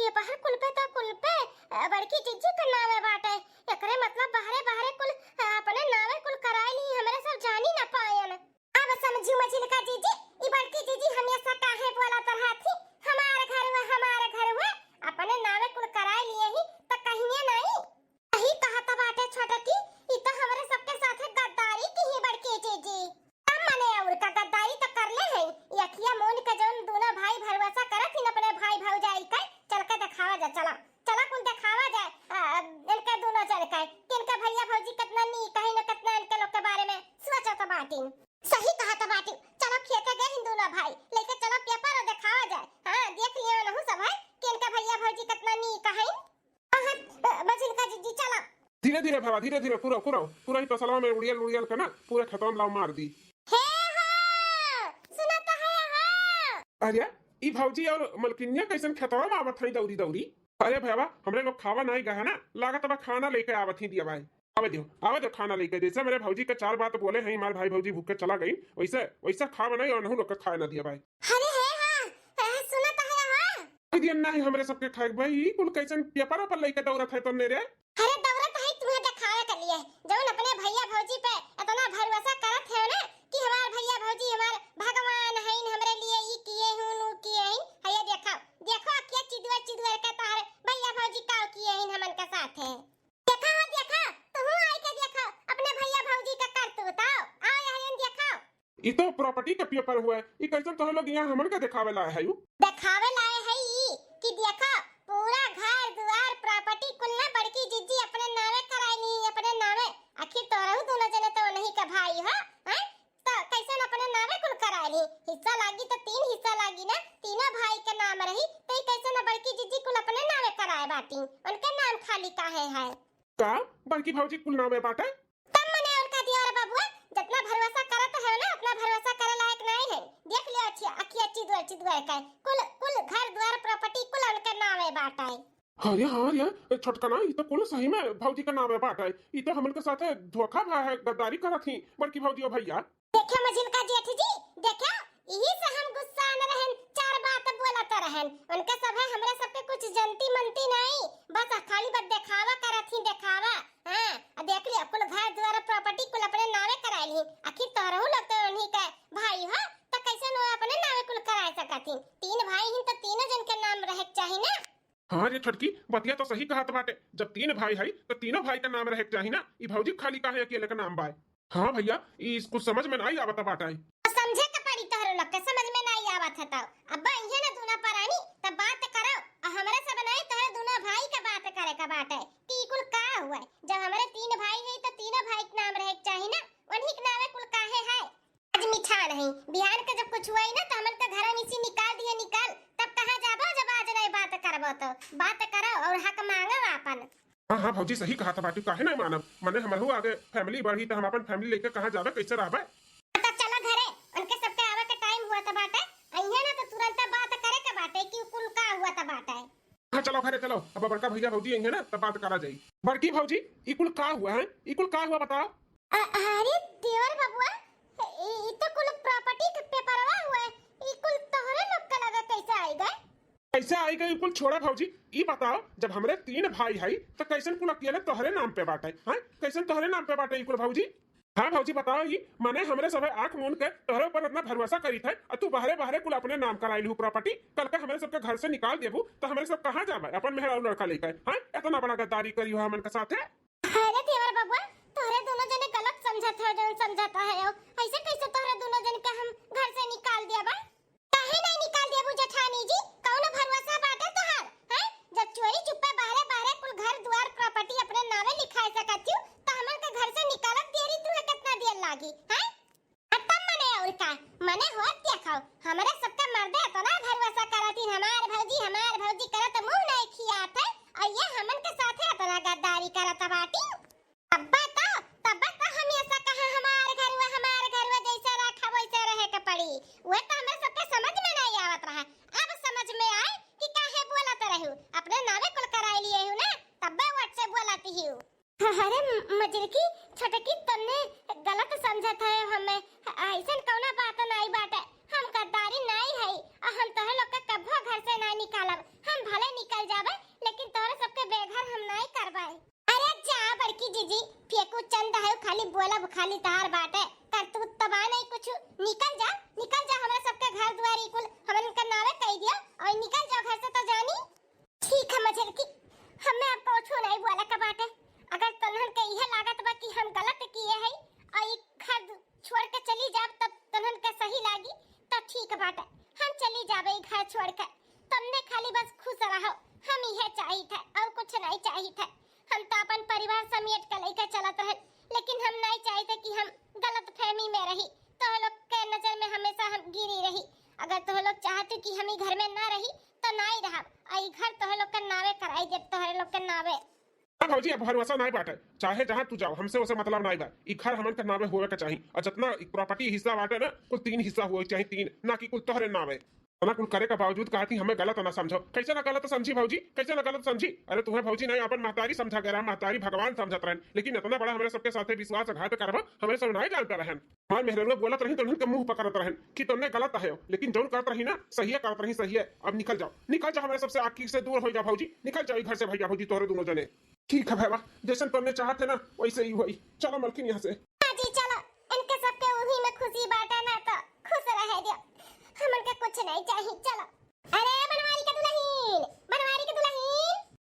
ये बाहर कुल पे तो कुल पे, अ, बड़की जीजी का नाम है बाटे, एकरे मतलब बाहरे बाहरे कुल, अ, अपने नामे कुल कराई ली, हमरे सब जानी ना पायन। अब समझू मझिलका जीजी, ई बड़की जीजी हमेशा काहे बोलत रहत ही, "हमार घर हुआ, हमार घर हुआ", अपने नामे कुल कराए लिए ही, त कहिए नहीं। सही कहत बाटे छोटकी, ई त हमरे सबके साथे गद्दारी की ही बड़की जीजी। तब मने और का गद्दारी त कर ले है, ई अखिया मूंद के जौन दोनों भाई भरोसा करत ही अपने भाई भौजाई के, चल के देखावा जा, चला, चला कुल देखावा जाए, आ, इनके दोनों जन के, कि इनके भैया भौजी कितना नीक है न कितना इनके लोग के बारे में सोचत बाटी। सही कहत बाटी, चलो खेते गए हिंदू ना भाई, लेके चलो पेपर और देखावा जाए। हाँ, देख लियो नहु सब है कि इनका भैया भौजी कितना नीक है। हाँ, हाँ, मझिलका जीजी चलो। धीरे धीरे भावा, धीरे धीरे, पूरा, पूरा, पूरा ही तसलवा में उड़ियल उड़ियल के ना, पूरा खेतवा में लाव मार दी। हे हाँ, सुना तो है हाँ। अरे, ई भौजी और मलकिनिया कैसन खेतवा में आवत है दौरी दौरी? अरे भैया, हमरे लोग खावा नहीं गए है ना, लागत बा खाना लेके आवत ही दिया भाई। आवे दियो, आवे दियो खाना लेके। जैसे मेरे भौजी के चार बात बोले हैं, हमारे भाई भौजी भूख के चला गई, वैसे, वैसे खावा नहीं और नहु लोग के खाए ना दिया भाई। अरे हे हाँ, ए, सुना तो है हाँ। कोई दिया नहीं हमरे सबके खाए के भाई, ई कुल कैसन पेपर पर लेके दौड़त है तन्ने रे? अरे दौड़त है तुम्हें देखावे के लिए, जौन अपने भैया भौजी पे इतना भरोसा करत है ना कि हमार भैया भौजी हमार भगवान हैं, हमरे लिए ई किए हूँ, नू किए हैं। है ये देखो, देखो अखिया चिदुअर चिदुअर के तोहर भैया भौजी का किए हैं हमन के साथ है। देखा हो, देखा, तुहू आई के देखा, अपने भैया भौजी का करतूत, आओ, आओ, यहाँ देखा। ई तो प्रॉपर्टी का पेपर हुआ है, ई कैसन तोहरे लोग यहाँ हमन के देखावे लाए है यू? देखावे लाए है ई कि देखा, पूरा घर दुआर प्रॉपर्टी कुल ना बड़की जीजी अपने नावे कराई ली, अपने नावे। आखिर तोरहू दोनों जने तो उन्हीं के भाई हो, हैं? तो कैसन अपने नावे कुल कराई ली? हिस्सा लागी तो तीन हिस्सा लागी ना, तीनों भाई के नाम रही, तो ई कैसन बड़की जीजी कुल अपने नावे कराए बाटी? उनके नाम खाली काहे है? का बड़की भौजी कुल नामे बाटे? तब मने उनका दिया रे बबुआ, जितना भरोसा करत है ना, उतना भरोसा करे लायक नहीं है। देख लियो अच्छी, अखिया चिदुअर चिदुअर के, कुल, कुल घर द्वार प्रॉपर्टी कुल उनके नामे बाटे। अरे हाँ रे, ए छोटका ना, ई तो कुल सही में भौजी के नामे बाटे। ई तो हमन के साथे धोखा भा है, गद्दारी करत ही बड़की भौजी और भैया। देखो मझिलका जेठ जी, देखो, यही से हम गुस्सा न रहन, चार बात बोलत रहन। उनके सब है, हमरे सबके कुछ जनती मनती नहीं, बस खाली बस देखावा करत ही, देखावा। हाँ, आ देख लियो, कुल घर द्वार प्रॉपर्टी कुल अपने नामे कराए ली। आखिर तोहरहू लोग तो उन्हीं के भाई हो, तो कैसे नो अपने नामे कुल कराए सकत ही? तीन भाई ही तो तीनों जन के नाम रहे के चाही ना। हाँ रे छोटकी, बतिया तो सही कहत बाटे। जब तीन भाई है, तो तीनों भाई का नाम रहे के चाही ना। ई भौजी खाली काहे अकेले का नाम बाय? हाँ भैया, ई कुछ समझ में नाई आवत बाटे। तो समझे के पड़ी तोहरे लोग के, समझ में नाई आवत है तो। अब इहे ना दूना परानी, तब बात करो। और हमरे सब नाई तोहरे दूना भाई का बात करे का बाटे कि ई कुल का हुआ। जब हमरे तीन भाई है, तो तीनों भाई के नाम रहे के चाही ना। उन्हीं के नामे कुल काहे है? आज मिठान है, बिहान के जब कुछ हुआ ही ना, तो हमन के घर में से निकाल दिए, निकाल। तब कहाँ जाबो, जब आज नहीं बात करबो तो? बात करो और हक मांगो आपन। हाँ, हाँ भौजी, सही कहत बाटू, काहे नहीं मानब? मने हमहू आगे फैमिली बढ़ी, तो हम अपन फैमिली लेके कहाँ जाबे, कैसे रहबे? तो चलो घरे, उनके सबके आवे के टाइम हुआ तो बाटे, अइहे ना तो तुरंत बात करे के बाटे कि कुल का हुआ तो बाटे। हाँ, चलो घरे चलो, अब बड़का भैया भौजी अइहे ना, तब बात करा जाई। बड़की भौजी, ई कुल का हुआ है? ई कुल का हुआ बताओ? अ-, अरे देवर बबुआ, ई, ई तो कुल प्रॉपर्टी के पेपरवा हुआ है, ई कुल तोहरे लोग के लगे कैसे आई गए? कैसे आई गए ई कुल? छोड़ा भौजी, ई बताओ, जब हमरे तीन भाई है, तो कैसन कुल अकेले तोहरे नाम पे बाटे, हैं? कैसन तोहरे नाम पे बाटे ई कुल भौजी? हाँ भौजी, बताओ ई, माने हमरे सभे आँख मूंद के तोहरे ऊपर इतना भरोसा करीत है, और तू बहरे बहरे कुल अपने नाम कराई लिहू प्रॉपर्टी, कल के हमरे सबके घर से निकाल देबू, तो हमरे सब कहाँ जाबे अपन मेहरारू लड़का लेके, हैं? इतना बड़ा गद्दारी करी हो हमन के साथे। अरे देवर बबुआ, तोहरे दोनों जने गलत समझत हो, जौन समझत है हो। ऐसे कैसे तोहरे दोनों जन के हम घर से निकाल दिया बा? काहे नहीं निकाल देबू जेठानी जी? कौनो भरोसा बाटे तोहार, हैं? जब चोरी चुप्पे अने होत क्या खाओ, हमरे सबके मर्दे इतना भरोसा करत ही, हमार भौजी, हमार भौजी करत मुंह नहीं खियात है, और ये हमन के साथे इतना गद्दारी करत बाटी। तब्बे तो, तब्बे तो हम ऐसा कहा, हमार घरवा, हमार घरवा, जैसे रखा वैसे रहे के पड़ी। वह तो हमरे सबके समझ में नहीं आवत रहा, अब समझ में आए कि काहे बोलत रहू, अपने नावे कुल कराई लिए हूँ ना, तब्बे वट से बोलत ही हूँ। अरे म-, मजरकी, छोटकी, तन्ने गलत समझत है हमें, ऐसन कौनो बात नहीं बाटे। हम गद्दारी नहीं है, और हम तोहरे लोग के कब्बो घर से नहीं निकालब। हम भले निकल जाबे, लेकिन तोहरे सबके बेघर हम नहीं करबे। अरे जा बड़की जीजी, फेंकू चंद है, खाली बोलब, खाली तहार बाटे, करतूत तो बा नहीं कुछ। निकल जा, निकल जा, हमरा सबके घर दुआरी कुल हमन के नावे कह दिया और निकल जाओ घर से तो जानी। ठीक है मझिलकी, हमें अब कुछो नहीं बोले के बाटे। अगर तोहन के इहे लागत बा कि हम गलत किए हई और ई घर छोड़ के चली जाब तब तोहन के सही लागी, तो ठीक बाटे, हम चली जाबे ई घर छोड़ के। तुमने खाली बस खुश रहो, हम इहे चाहित है और कुछ नहीं चाहित है। हम तो अपन परिवार समेट के लेके चलत रहन, लेकिन हम नहीं चाहित कि हम गलत फहमी में रही, तोह लोग के नजर में हमेशा हम गिरी रही। अगर तोह लोग चाहते कि हम ई घर में ना रही तो ना ही रहब, आ ई घर तोह लोग के नावे कराई देब, तोहरे लोग के नावे। हाँ भौजी, अब भरोसा नाई बाटे, चाहे जहाँ तू जाओ, हमसे ओसे मतलब नाई बा। ई घर हमन के नावे होवे के चाही, और जितना ई प्रॉपर्टी हिस्सा बाटे ना, कुल तीन हिस्सा होवे के चाही, तीन, ना कि कुल तोहरे नावे। इतना कुल करे के बावजूद कहती हमें गलत ना समझो। कैसे ना गलत समझी भौजी, कैसे ना गलत समझी? अरे तुम्हें भौजी नहीं, अपन महतारी समझा गया रहा, महतारी भगवान समझत रहन, लेकिन इतना बड़ा हमरे सबके साथे विश्वासघात करबा, हमरे सब नहीं जानते रहन। हमार मेहररुआ बोलत रही तो उनके मुंह पकड़त रहन कि तुमने गलत है, लेकिन जौन करत रही ना, सही है करत रही, सही है। अब निकल जाओ, निकल जाओ, हमरे सबसे आखिर से दूर हो जाओ भौजी, निकल जाओ ई घर से भैया भौजी, तोहरे दोनों जने। ठीक है भैया, जैसन तुमने चाहत है ना, वैसे ही होई। चलो मलकिन यहाँ से। हाँ जी, चलो, इनके सबके उही में खुशी बाटे ना, तो खुश रहे दियो, हमन के कुछ नहीं चाहिए। चलो। अरे बनवारी के दुल्हन, बनवारी के दुल्हन।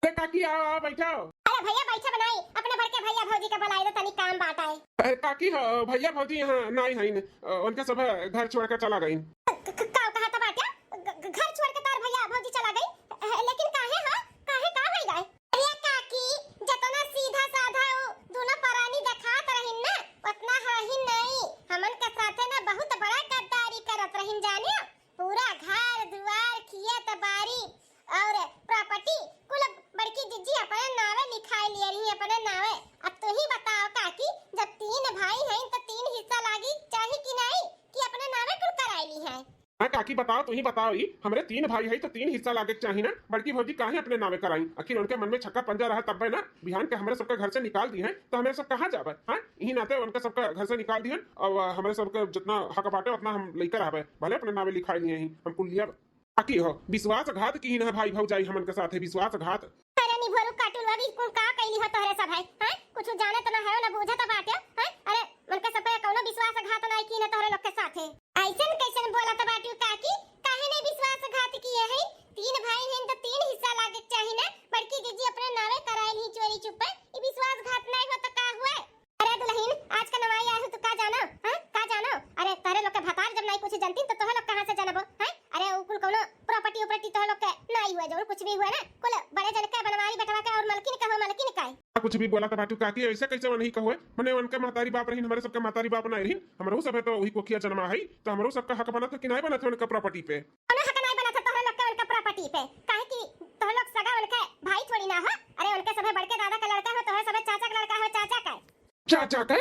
अरे काकी, आओ, आओ, बैठो। अरे भैया, बैठे बनाई, अपने बड़के भैया भौजी के बुलाई दे, तनी काम बाटे। अरे काकी, ह-, भैया भौजी यहाँ नहीं हईन, अ, उनके सब घर छोड़ के चला गईन। क-, क-, का कहत बाटे? ग-, ग-, घर छोड़ के तार भैया भौजी चला गई? अ, लेकिन काहे हो? काहे, का होई गए? अरे काकी, जतना सीधा साधा उ दोनों परानी देखात रहिन ना, उतना हरहिन नहीं। हमन के साथे ना बहुत बड़ा गद्दारी करत रहिन जानियो। पूरा घर दुआर, खेत बारी और प्रॉपर्टी कुल बड़की जिज्जी अपने नावे लिखाई लिए रही, अपने नावे। अब तू ही बताओ काकी, जब तीन भाई हैं तो तीन हिस्सा लागी चाही कि नहीं, कि अपने नावे कुल कराई ली हैं? हाँ काकी, बताओ, तू ही बताओ, ई हमरे तीन भाई है तो तीन हिस्सा लागे के चाही ना। बड़की भौजी काहे अपने नावे कराई? आखिर उनके मन में छक्का पंजा रहा तब्बे ना, बिहान के हमरे सबके घर से निकाल दी है तो हमरे सब कहाँ जाबे? हाँ, यही नाते उनके सबके घर से निकाल दी है। अब हमरे सबके जितना हक बाटे उतना हम लेकर रहबे, भले अपने नावे लिखाई लिए ही, हम कुल लिया। बाकी हो विश्वासघात की ना भाई भौजाई हमन के साथ है विश्वासघात। अरे निभोरू काटू लोग, ई कुल का कैली हो तोहरे सब है? हैं? कुछ जानत ना है, ना बूझत बाटे, हैं? अरे उनके सब पे कौनो विश्वासघात नहीं की ना तोहरे लोग के साथ है। ऐसन कैसन बोलत बाटू काकी? काहे नहीं विश्वासघात किए है? तीन भाई हैं तो तीन हिस्सा लागे के चाही ना। बड़की जीजी अपने नावे कराए ली चोरी चुप्पे। ई विश्वासघात नहीं हो तो का हुए? अरे दुल्हन, आज का नवाई आए हो तो का जानो, हैं? का जानो? अरे तोहरे लोग के भतार जब नहीं कुछ जानती तो तोहरे लोग कहाँ से जानबो, हैं? अरे उ कुल कौनो प्रॉपर्टी उपॉर्टी तोहरे लोग के नहीं हुए, जौन कुछ भी हुए ना, कुल बड़े जन के बनवारी बेटवा के और मलकिन के हो, मलकिन के। कुछ भी बोला तो बाटू काकी, ऐसे कैसे वो नहीं कहो है? मने उनके महतारी बाप रहीन, हमरे सबके महतारी बाप नहीं रहीन, हमरो सब है तो वही कोखिया जन्मा है, तो हमरो सबका हक बनत है कि नहीं बनत है उनका प्रॉपर्टी पे? कौनो हक नहीं बनत है तोहरे लोग के उनका प्रॉपर्टी पे, काहे कि तोहरे लोग सगा उनके भाई थोड़ी ना हो। अरे उनके सभे बड़के दादा का लड़का हो, तोहरे सभे चाचा का लड़का हो, चाचा का। चाचा के?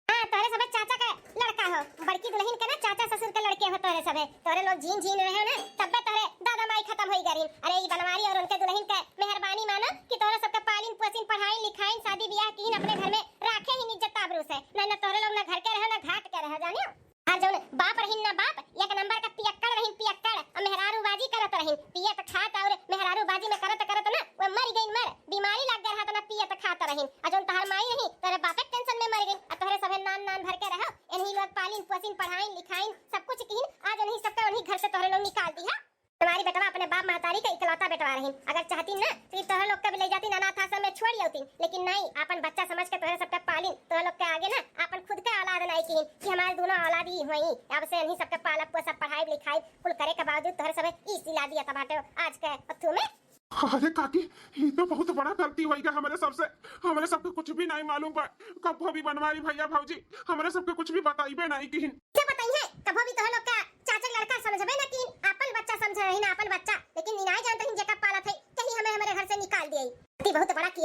हाँ, तोहरे सभे चाचा के लड़का हो, बड़की दुल्हन के ना चाचा ससुर के लड़के हो तोहरे सभे। तोहरे लोग झीन झीन रहे हो ना, तब्बे तोहरे दादा माई खत्म होई गरीन। अरे ई बनवारी और उनके दुल्हन के मेहरबानी मानो कि तोहरे सबके पालिन पोसिन, पढ़ाइन लिखाइन, शादी बियाह कीन, अपने घर में राखे ही इज्जत आबरू से। ना, ना तोहरे लोग ना घर के रहो ना घाट के रहो, जानियो। और जौन बाप रहीन ना बाप, एक नंबर का पियक्कड़ रहीन, पियक्कड़। और मेहरारू बाजी करत रहीन, पियत खात और मेहरारू बाजी में करत करत ना वो मर गईन, मर बीमारी लग गए रहा, तना पियत खात रहीन। और जौन तोहर माई रही, तोहरे बापे के टेंशन में मर गईन। और तोहरे सभे नान नान भर के रहो, इन्हीं लोग पालिन पोसिन, पढ़ाइन लिखाइन, सब कुछ कीन। आज उन्हीं सबके उन्हीं घर से तोहरे लोग निकाल दिया। हमारी बेटवा अपने बाप महतारी के इकलौता बेटवा रहीन, अगर चाहतीन ना तो ई तोहरे लोग के भी ले जातीन, अनाथ आश्रम में छोड़ अउतीन, लेकिन नहीं, आपन बच्चा समझ के तोहरे सबके पालिन। तोहरे लोग के आगे ना आपन खुद के औलाद नहीं कीन कि हमारे दोनों औलाद ही हुई। अब से इन्हीं सबके पालब पोसब, पढ़ाई लिखाई कुल करे के बावजूद तोहरे सबे ई सिला दिया था बाटे आज के पत्थू में। अरे काकी, ये तो बहुत बड़ा गलती होई गया हमरे सबसे। हमरे सबके कुछ भी नहीं मालूम बा। कब्बो भी बनवारी भैया भौजी हमरे सबके कुछ भी बताइबे नहीं किहिन। क्या बताई है? कब्बो भी तोहरे लोग का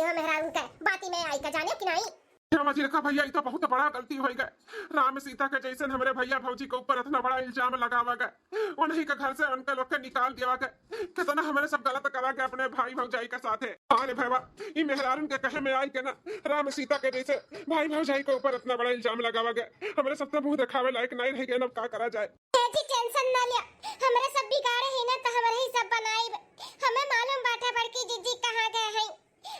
मेहरारू के बाती में आई का, जाने कि नहीं? हे मझिलका भैया, ई तो बहुत बड़ा गलती होइ गए। राम सीता के जैसन हमरे भैया भौजी के ऊपर इतना बड़ा इल्जाम लगावा गए। उन्हीं के घर से उनके लोग के निकाल दिया गए। कितना हमरे सब गलत करा गए अपने भाई भौजाई के साथे। अरे भैया, ई मेहरारून के कहे में आई के ना, राम सीता के जैसे भाई भौजाई के ऊपर इतना बड़ा इल्जाम लगावा गए। हमरे सब तो मुंह दिखावे लायक नहीं रह गए, अब का करा जाए? ए जी, टेंशन ना लिया, हमरे सब बिगाड़े ही ना तो हमरे ही सब बनाइब। हमें मालूम बाटे बड़की जीजी कहाँ गए हैं।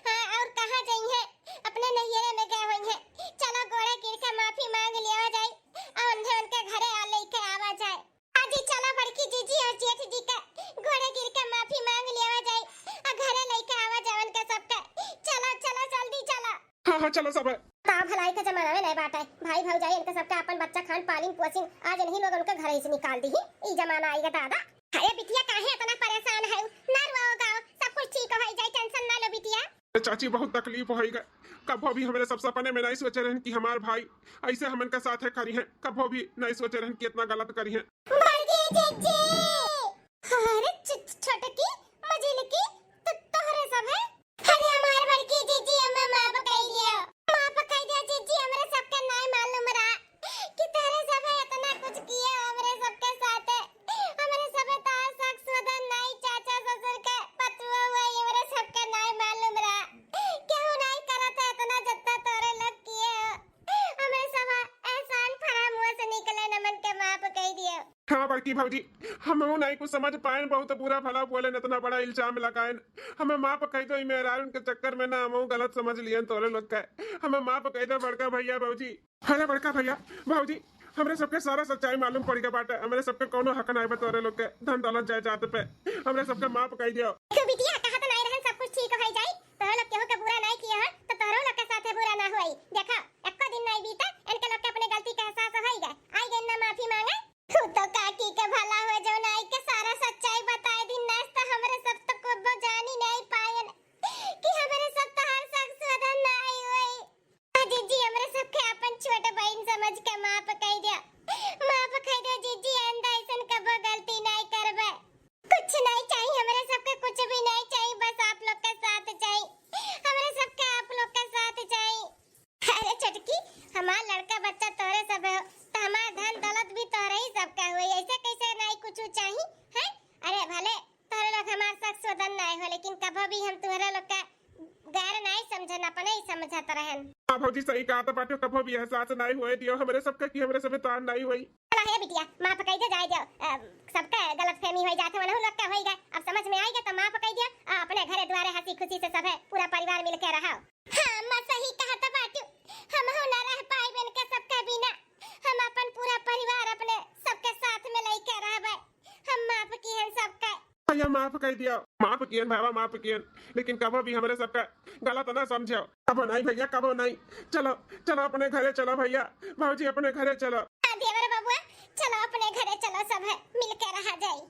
हाँ, और कहाँ जइहें? अपने नैहरे में गए होइहें। चलो, गोड़े गिर के माफी मांग लिया जाए, और उन्हें उनके घरे आ लेके आवा जाए। हाँ जी, चलो, बड़की जीजी और जेठ जी के गोड़े गिर के माफी मांग लिया जाए, और घरे लेके आवा जाए उनके सबके। चलो, चलो, जल्दी चलो। हाँ, हाँ, चलो सब। का भलाई के जमाना में नहीं बाटे, भाई भौजाई इनके सबके अपन बच्चा खान पालिन पोसिन, आज इन्हीं लोग उनके घरे से निकाल दी। ई जमाना आइगा दादा। अरे बिटिया, काहे इतना परेशान है? ना रोओ गाओ, सब कुछ ठीक हो जाए, टेंशन ना लो बिटिया। अरे चाची, बहुत तकलीफ होइगा। कभो भी हमरे सब सपने में नहीं सोचे रहन कि हमार भाई ऐसे हमन के साथे करिहें। कभो भी नहीं सोचे रहन कि इतना गलत करिहें। बड़की जीजी। अरे छ-, छ-, छोटकी, मझिलकी, तो तोहरे सब है? अरे हमार बड़की जीजी, हमें माफ कई दियो। माफ कई दियो जीजी, हमरे सबके नहीं मालूम रहा कि तोहरे सब है इतना कुछ किए हमरे सबके साथे। हमरे सबे तार सास सुधन नाई, चाचा ससुर के पतुआ हुआ, हमरे सबके नाई मालूम रहा। केहू नाई करत है इतना जत्ता तोरे लोग किए हो। हमरे सब एहसान फराम हुआ से निकले, नमन के माफ कई दियो। हाँ बड़की भौजी, हमहू नाई कुछ समझ पाएन, बहुत बुरा भला बोलेन, इतना बड़ा इल्जाम लगाएन। हमें माफ कई दो, ई मेहरारून के चक्कर में ना हमहू गलत समझ लियन तोरे लोग के। हमें माफ कई दो बड़का भैया भौजी। अरे बड़का भैया, भौजी, हमरे सबके सारा सच्चाई मालूम पड़ गया बाटे। हमरे सबके कौनो हक नाई बा तोरे लोग के धन दौलत जायदाद पे। हमरे सबके माफ कई दियो। तू बिटिया कहत नाई रहन सब कुछ ठीक हो जाई, तोरे लोग केहू के बुरा नाई किए हन, तो तोहरो लोग के साथे बुरा ना होई। देखा, एको दिन नाई बीता, इनके लोग के अपने गलती के एहसास होई गए, आई गए ना माफी मांगे। तू तो काकी के भला हो जो नाई के सारा सच्चाई बताए दिन, नास तो हमरे सब तो को जानी नाई पायन कि हमरे सब तो हर शख्स वदन नाई होई। आ जीजी, हमरे सबके अपन छोट बहिन समझ के माफ कई दियो, माफ कई दियो जीजी, आइंदा ऐसन कबो गलती नाई करबे। कुछ नाई चाहिए हमरे सबके, कुछ भी नाई चाहिए, बस आप लोग के साथ चाहिए, हमरे सबके आप लोग के साथ चाहिए। अरे छोटकी, हमार लड़का बच्चा तोरे सब हो, तो हमार धन दौलत भी तोरे ही सबका हुए, ऐसे कैसे नाई कुछ चाहिए है? अरे भले तोरे लोग हमार शख्स वदन नाई हो, लेकिन कभो भी हम तुम्हारे लोग का गैर नाई समझन, अपने ही समझत रहन। हाँ भौजी, सही कहा तो बाटे, कभो भी एहसास नाई होए दियो हमरे सबके कि हमरे सबे तार नाई होई। चला हे बिटिया, माफ कई दे, जाए दियो। अ, सबके गलतफहमी होई जात है, वनहु लोग का होई गए। अब समझ में आई गए तो माफ कई दियो। आ, अपने घरे द्वारे हंसी खुशी से सब है, पूरा परिवार मिल के रहो। हाँ अम्मा, सही कहा तो बाटू, हम हो ना रह पाए इनके सबके बिना। हम अपन पूरा परिवार अपने सबके साथ में लेके रहबे। हम माफ किहन सबके। भैया माफ कर दियो। माफ कियन भावा, माफ कियन, लेकिन कबो भी हमरे सबका गलत ना समझो। कबो नहीं भैया, कबो नहीं। चलो, चलो अपने घरे चलो भैया, भौजी अपने घरे चलो। हाँ देवर बबुआ, चलो अपने घरे चलो, सब है मिलके रहा जाई।